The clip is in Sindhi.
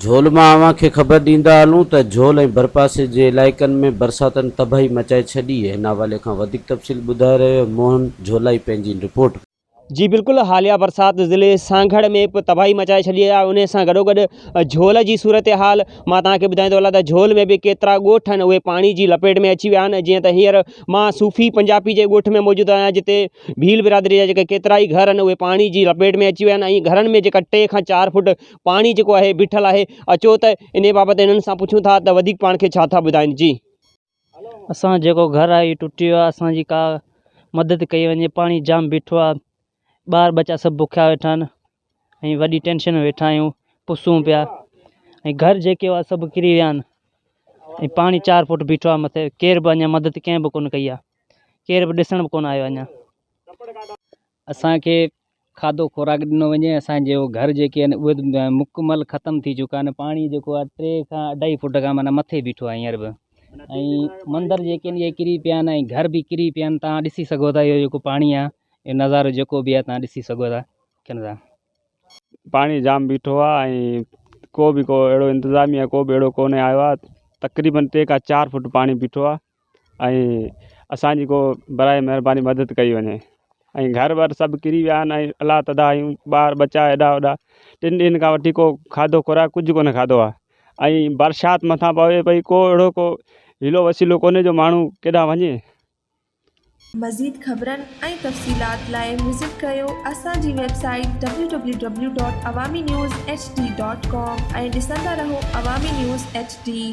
جھول مان اوهان کي خبر ڏيندا هلون ته جھول ۽ ڀرپاسي جي علائقن ۾ برساتن تباهي مچائي ڇڏي هن حوالي کان وڌيڪ تفصيل ٻڌائي رهيو آهي موهن جھولائي پنهنجي هن رپورٽ ۾. جي بلڪل حاليه برسات ضلعي سانگهڙ ۾ به تباهي مچائي ڇڏي آهي انهي سان گڏوگڏ جھول جي صورتحال مان توهان کي ٻڌائيندو هلان ته جھول ۾ به ڪيترا ڳوٺ آهن اهي پاڻي جي لپيٽ ۾ اچي ويا آهن جيئن ته هينئر مان صوفي پنجابي جي ڳوٺ ۾ موجود آهيان جتي ڀيل برادري جا جيڪي ڪيترائي گهر آهن اهي پاڻي جي لپيٽ ۾ اچي ويا آهن ۽ گهرن ۾ جيڪا ٽي کان چار فوٽ پاڻي جيڪو آهي بيٺل آهي اچو ته انهي بابت انهن سان پڇون ٿا ته وڌيڪ پاڻ کي ڇا ٿا ٻڌائين جي. اسان جيڪو گهر آهي اهو ٽٽي ويو آهي اسان جي ڪا مدد ڪئي وڃي پاڻي جام بيٺو آهي ٻار ٻچا سڀ بکيا ويٺا آهن ۽ وڏي ٽينشن ۾ ويٺا آهيون پسون پيا ۽ گهر جيڪي هئا سڀ ڪري ويا آهن ۽ پاڻي چار فوٽ بيٺو آهي مٿي ڪير به اڃا مدد ڪنهن به ڪونه ڪئي آهي ڪير به ڏسڻ به ڪونه آيو اڃا. اسان کي کاڌو خوراڪ ڏنو وڃي اسان جو گهر جيڪي آهن اهي ته مڪمل ختم ٿي چڪا آهن پاڻي جيڪو آهي ٽي کان اڍائي فوٽ کان معنيٰ مٿي بيٺو آهي هينئر به ۽ مندر جيڪي آهن اهي ڪري پيا آهن ۽ گهر به ڪري پيا آهن توهان ڏسي سگهو ٿا اهو جيڪو پاڻي آهي اهو نظارو جيڪو به آهي توهان ڏسي سگهو ٿا ڪن ٿا. پاڻي جام بيٺو آهي ۽ ڪو به ڪو اهڙو انتظاميه ڪو به اهڙو ڪونهي آيو آهي تقريبن ٽي کان چار فوٽ پاڻي بيٺو آهي ۽ اسان جي ڪو برائي مهرباني مدد ڪئي وڃي ۽ گهر ور سڀ ڪري ويا آهن ۽ الله تدا آهيون ٻار ٻچا هيڏا هوڏا ٽن ڏينهن کان وٺي ڪو کاڌو خوراڪ ڪجهه ڪونه کاڌو آهي ۽ برسات مٿان پوي پئي ڪو اهڙو ڪو حيلو وسيلو ڪونهي جو ماڻهو ڪيڏانهن وڃي. مزيد خبرن ۽ تفصيلات لاء وزٽ ڪريو اسان جي website W W W dot Awami news H D dot com ۽ ڏسندا رهو عوامي نيوز ايڇ ڊي.